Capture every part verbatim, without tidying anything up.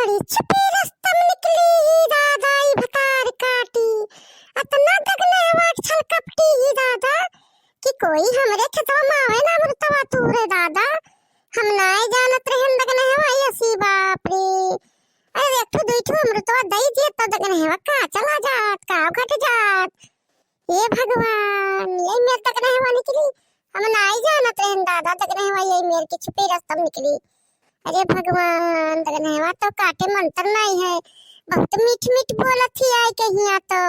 छिपी रस्तम निकली ही दादा ई भतार काटी, अतना दगनहवा छलकपटी ही दादा, कि कोई हमरे खेतवा मा आवे ना अमरुतवा तूरे दादा। हम नाय जानत रहन दगनहवा असी बाप रे। अरे एक ठो दुई ठो अमरुतवा दई दिए तो दगनहवा का चला जात, का घट जात। हे भगवान, यही मेर दगनहवा निकली। हम नाई जानत रहन दादा, दगनहवा यही मेर की छिपी रस्तम निकली। अरे भगवान, दगनहवा तो काटे मंतर नाई है, बहुत मीठ मीठ बोलत ही आय के हिया तो।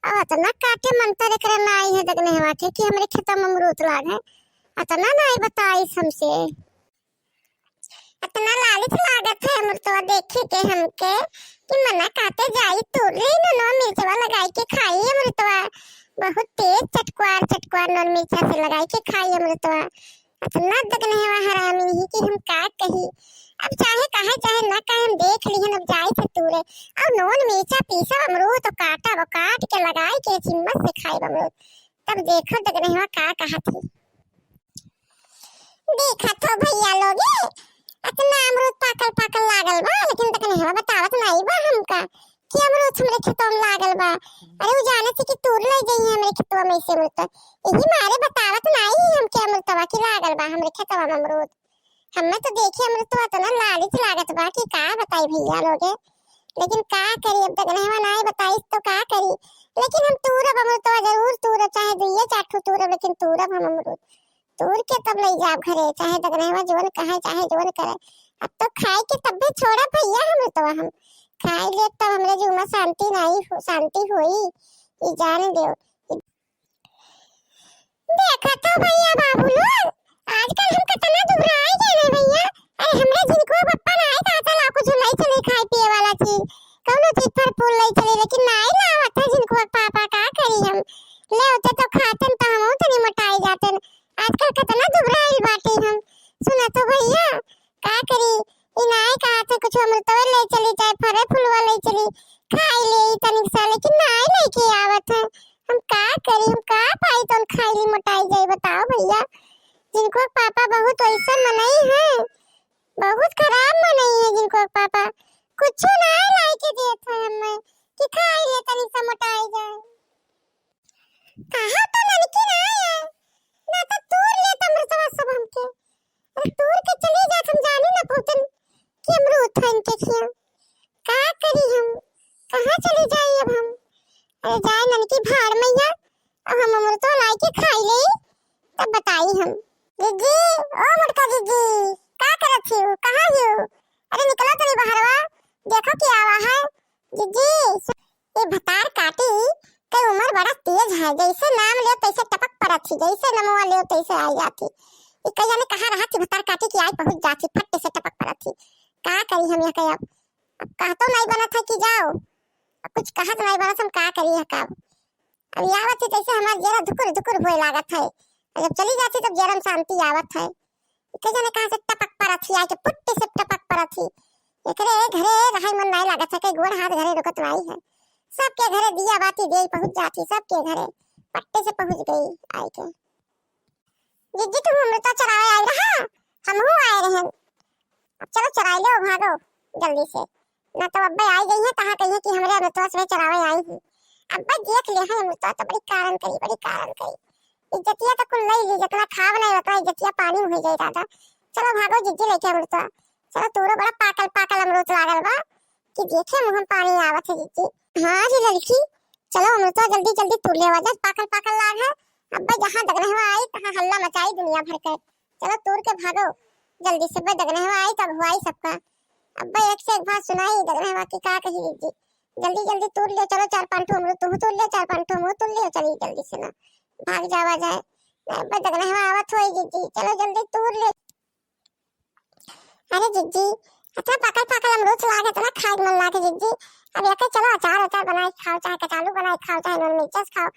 अब अतना काटे मंतर एकरे नाई है दगनहवा के कि हमरे खेतवा मा अमरूद लाग है, अतना नाई बताइस हमसे। अतना लालिच लागत है अमरुतवा देखे के हमके कि मना काटे जाई तूर ली नूनवा मिर्चवा लगाई के खाई अमरुतवा। बहुत तेज चटकुआर चटकुआर नून मिर्चा से लगाई के खाई अमरुतवा। अतना दगनहवा हरामी ही कि हम का कही। अब चाहे कहे चाहे ना कहे हम देख लिहन अब जाई थे तूरे। अब नून मिर्चा पीसब अमरूद तो काटब, काट के लगाई के हिम्मत से खाई अमरूद। तब देखो दगनहवा का कहत ही। देखत हो भइया लोगे, अतना अमरूद पाकल पाकल लागल बा, लेकिन दगनहवा बतावत नाई बा हमका कि अमरूद हमरे खेतवा मा लागल बा। अरे उ जानत ही कि तूर ले जइहे हमरे खेतवा मा से अमरूद, यही मारे बतावत नाई हमके अमरूदवा कि लागल बा हमरे खेतवा मा अमरूद। हमें तो देखे अमरूदवा अतना लालिच लागत बा कि का बताई भइया लोगे, लेकिन का करी, अब दगनहवा नाई बताइस तो का करी। लेकिन हम तूरब अमरूदवा जरूर तूरब, चाहे दुइये चार ठो तूरब, लेकिन तूरब हम अमरूद। तूर के तब लई जाब घरे, चाहे दगनहवा जवन कहे, चाहे जवन करे। अब तो खाए के तब्बे छोड़ा भइया, हम तो हम खाए ले तब हमरे जीव मा शांति नाई हो, शांति होई, ई जान लेव। देखत हो भइया बाबू लोग, आजकल हम कितना दुबराई गए भइया। अरे हमरे जिनको पप्पा नाई कहता ला कुछ लई चले खाए पिए वाला चीज, कौनो चीज फल फूल लई चले, लेकिन नाई लावत है जिनको पापा, का करी हम, ले होते तो खातन तो हम तनी मोटाई जातन। आजकल कितना दुबराइल बाटे हम। सुना तो भइया, का करी, ई नाई कहत है कुछ अमरुतवा ले चली, चाहे फरे फुलवा ले चली, खाई ले ई तनिक सा, लेकिन नाई लेके आवत है। हम का करी, हम का पाई तौन खाई ली मोटाई जाई, बताओ भइया। जिनको पापा बहुत वैसन मनई है, बहुत खराब मनई है जिनको पापा, कुछ नाई लाई के देत है हमें कि खाई ले तनिक सा मोटाई जाए। कहा तो ननकी ना आया, ना तो तूर लेत अमरुदवा सब हमके। अरे तूर के चली जात हम जानी ना पहुँचन कि अमरूद था इनके खिया। का करी हम, कहाँ चली जाई अब हम? अरे जाए ननकी भाड़ मैया, अब हम अमरुदवा लाई के खाई ले, तब बताई हम। जिज्जी, ओ मोटका जिज्जी, का करत हियो, कहाँ हियो? अरे निकला तनी बहरवा, देखो के आवा है। जिज्जी, सु-, ये भतार काटी के उमर बड़ा तेज है, जैसे नाम लेव तैसे टपक परत ही, जैसे नमवा लेव तैसे आई जात ही। ये कहिया ने कहाँ रहत ही भतार काटी कि आई पहुँच जात ही, फट्टे से टपक परत ही। का करी हम यह कहे अब? अब कहतो नाई बनत है कि जाओ, अब कुछ कहत नाई बनत, हम का करी यह का? अब आवत ही तैसे हमार जेरा धुकुर धुकुर होए लागत है, और जब चली जात ही तब जेरा में शांति आवत है। के जाने कहाँ से टपक परत ही, आके पुट्टी से टपक परत ही। एकरे घरे रहाई मन नाई लागत है, के गोड़ हाथ घरे रुकत नाई है। सबके घरे दिया बाती देई पहुँच जात ही, सबके घरे पट्टे से पहुँच गई आई के। जिज्जी, तुम अमरुदवा चरावे आई रहा, हमहू आए रहन। अब चलो चराई लो, भागो जल्दी से, ना तो अब्बे आई गई है, कहाँ कहिए कि हमरे अमरुदवा से चरावे आई ही। अब्बे देख ले है अमरुदवा तो बड़ी कारण करी, बड़ी कारण करी। इज्जतिया तो कुल ले ली, जितना खाब नहीं उतना इज्जतिया पानी में हो जाए दादा। चलो भागो जिज्जी लेके अमरुदवा। चलो तूरो बड़ा पाकल पाकल अमरूद लागल बा कि देखे मुँह में पानी आवत है जिज्जी। हाँ रे लड़की, चलो अमरुदवा जल्दी जल्दी तूर लेवा जा, पाकल पाकल लाग है। अब्बे जहाँ दगनहवा आई तहाँ हल्ला मचाई दुनिया भर के। चलो तूर के भागो जल्दी से, अब्बे दगनहवा आई तब हुआई सबका। अब्बे एक से एक बात सुनाई दगनहवा की, का कही जिज्जी। जल्दी जल्दी तूर ले चलो चार पाँच ठो अमरूद, तुहू तूर ले चार पाँच ठो, हमहू तूर ले, चली जल्दी से ना भाग जावा जाए। अब्बे दगनहवा आवत होई जिज्जी, चलो जल्दी तूर ले। अरे जिज्जी, इतना पाकल पाकल अमरूद लागे, इतना खाए के मन लागे जिज्जी। अब एके चलो अचार उचार बनाए खाओ, चाहे कचालू बनाए खाओ, चाहे नून मिर्चा से खाओ।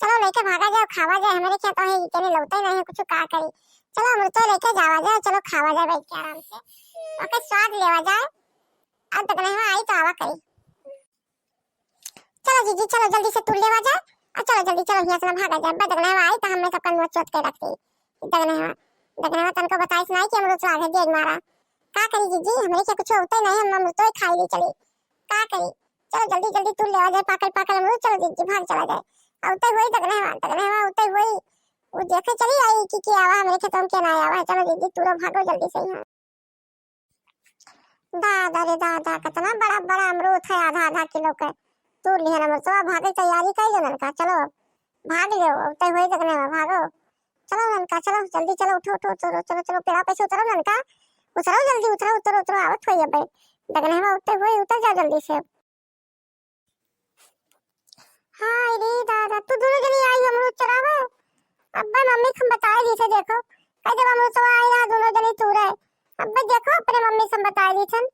चलो लेके भागा जाओ, खावा जाए, हमारे खेत है, इतने लौटे नहीं है, कुछ का करी। चलो अमरूद तो लेके जावा जाए, चलो खावा जाए बैठ के आराम से, ओके स्वाद लेवा जाए। अब दगनहवा आई तो आवा करी। चलो जीजी, चलो जल्दी से तूर लेवा जाए, आ चलो जल्दी, चलो हियाँ से ना भागा जाए। अब्बे दगनहवा आई तो हमें सबका नोच चोच के रख दी। दगनहवा, दगनहवा तनको बताइस नाई कि अमरूद लाग है, गेज मारा। का करी जीजी, हमरे के कुछ होते नहीं, हम अमरुदो ही खाई ली चली। का करी, चलो जल्दी जल्दी तूर लेवा जाए पाकल पाकल अमरुद, चलो जीजी भाग चला जाए। अउते होई दगनहवा, दगनहवा अउते होई। उ देखे चली आई कि के आवा हमरे खेतवा में, के ना आवा। चलो जीजी तूरो भागो जल्दी से यहाँ। दादा रे दादा, कितना बड़ा बड़ा अमरूद है, आधा आधा किलो के। तूर लिहन अमरुदवा, भागे तैयारी कर लो ननका, चलो अब भाग लो, अब तय होई दगनहवा, भागो। चलो ननका, चलो जल्दी चलो, उठो उठो, चलो चलो चलो, पेड़ा पे से उतरो ननका, उतरो जल्दी, उतरो उतरो उतरो, आवत होई अबे दगनहवा, उतय होई, उतर जाओ जल्दी से। हाय रे दादा, तू दोनों जनी आई अमरूद चुरावे। अब्बे मम्मी के हम बताए दी थे, देखो, कह जब अमरूद चुरा आई रहा दोनों जनी तूरे। अब्बे देखो अपने मम्मी से हम बताए दी थन।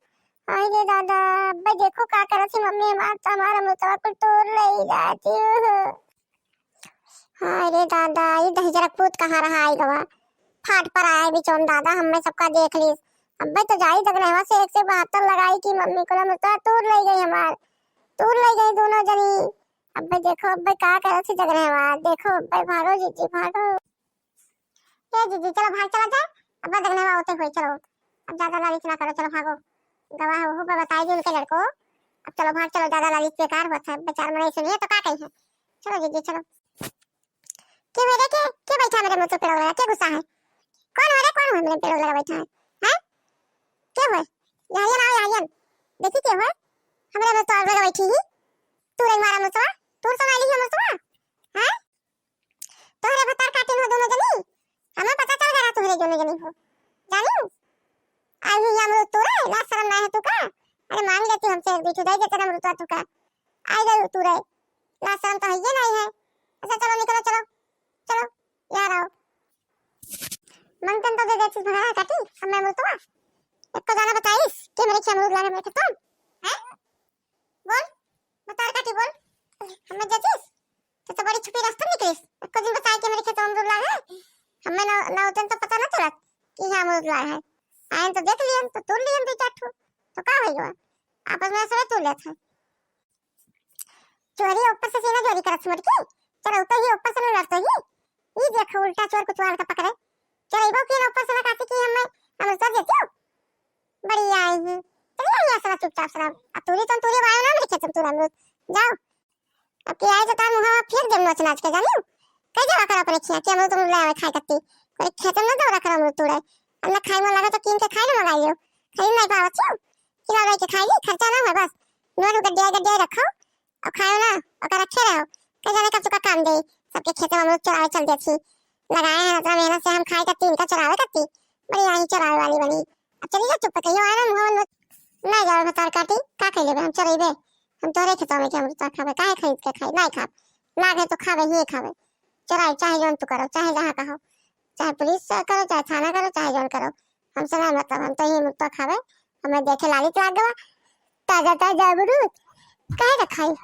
हाय रे दादा, अब्बे देखो का करत थी मम्मी हमार, तो हमार अमरूद चुरा कुल तूर ले जाती हो। हाय रे दादा, ई दहिजरा पूत कहाँ रहा आई गवा। फाट पर आया बिचौन दादा, हमें सबका देख लीस। अब्बे तो जाई दगनहवा से एक से बहत्तर लगाई कि मम्मी को लमता तूर ले गई हमार, तूर ले गई दोनों जनी। अब्बे देखो, अब्बे का करत थी दगनहवा, देखो अब्बे भागो जीजी भागो। ए जीजी चलो भाग चला जाए, अब्बे दगनहवा होते हुए चलो, अब ज्यादा लालच ना करो, चलो भागो। गवाह हो, हो बताई दी उनके लड़को, अब चलो भाग चलो, ज्यादा लालच बेकार होत है, बेचार मनई सुनिए तो का कही है। चलो जीजी चलो। के हो रे, के, के बैठा मेरे मुंह पे पेड़ो लगा, के गुस्सा है? कौन हो रे, कौन हो मेरे पेड़ो लगा बैठा है? हैं? के हो? यहाँ ना, यहाँ। देखी के हो? हमरे मुंह तो लगा बैठी ही। तू रे मारा मुसवा, तू सुना ली मुसवा? हैं? तोहरे भतार काटिन हो दोनों जनी? हमें पता चल गया तोहरे दोनों जनी हो। जानी? आई हुई अमरूद तू रे, लाज शरम ना है तू का? अरे मांग लेती हमसे एक बीठू, दे देते अमरूद तू का। आई गई तू रे, लाज शरम तो है ये नहीं है। अच्छा चलो निकलो, चलो, चलो, यार आओ। मंगतन तो दे देती भगा काटी, अब मैं अमरूद तू एक को जाना बताइस कि मेरे क्या अमरूद लाने मेरे खेतों? हैं? बोल, बतार काटी बोल। हमें जचिस? तो, तो बड़ी छुपी रास्ता निकलिस। एको दिन बताए कि मेरे खेत में अमरूद लाग है। हमें ना, ना उतन तो पता ना चलत कि यहाँ अमरूद लाग है। आयन तो देख लियन, तो तोड़ लियन दो चार ठो। तो का होई गवा? आपस में ऐसे तोड़ लेत है। चोरी ऊपर से सीना चोरी करत मुर्गी। चलो, तो ही ऊपर से ना लड़तो ही। ई देखो, उल्टा चोर कोतवाल का पकड़े। चलो, इबो की ना ऊपर से ना काटी कि हमें अमरूद देती हो। बढ़िया आई ही। चलिए आई असला चुपचाप सला। अब तूरी तो तूरी बायो ना मेरे खेत में तूरा अमरूद। जाओ। अब के आई तो तार मुँह में फेंक देम नोच नाच के, जानियो? कह देवा करो अपने खिया कि अमरूद तुम ले आवे खाए कत्ती। कोई खेत में ना दौड़ा करो अमरूद तूरे। अब ना खाए मन लगे तो कीन के खाए ना मंगाई लो। खरीद नहीं पावत हो। किलो लेके खाई ली, खर्चा ना हो बस। नोट गड्डिया गड्डिया रखो। और खाओ ना, ओकर रखे रहो। कह जाने कब चुका काम दे। सबके खेत में अमरूद चुरावे चल देती। लगाए हैं इतना मेहनत से हम खाए कत्ती, इनका चुरावे कत्ती। बढ़िया ही चुरावे वाली बनी। अब चली जा चुप, कहियो आए ना मुँह में ना जावे भतार काटी, का कह लेबे हम चोरइबे? हम तोरे खेतवा में के अमरूद खाबे, काहे खरीद के खाई? नहीं खाब। लागे तो खाबे ही खाबे। चोराई चाहे जौन तू करो, चाहे जहाँ कहो, चाहे पुलिस से करो, चाहे थाना करो, चाहे जौन करो, हमसे ना मतलब, हम तो ही अमरूद खाबे। हमें देखे लालित लाग गवा, ताजा ताजा अमरूद काहे ना खाई?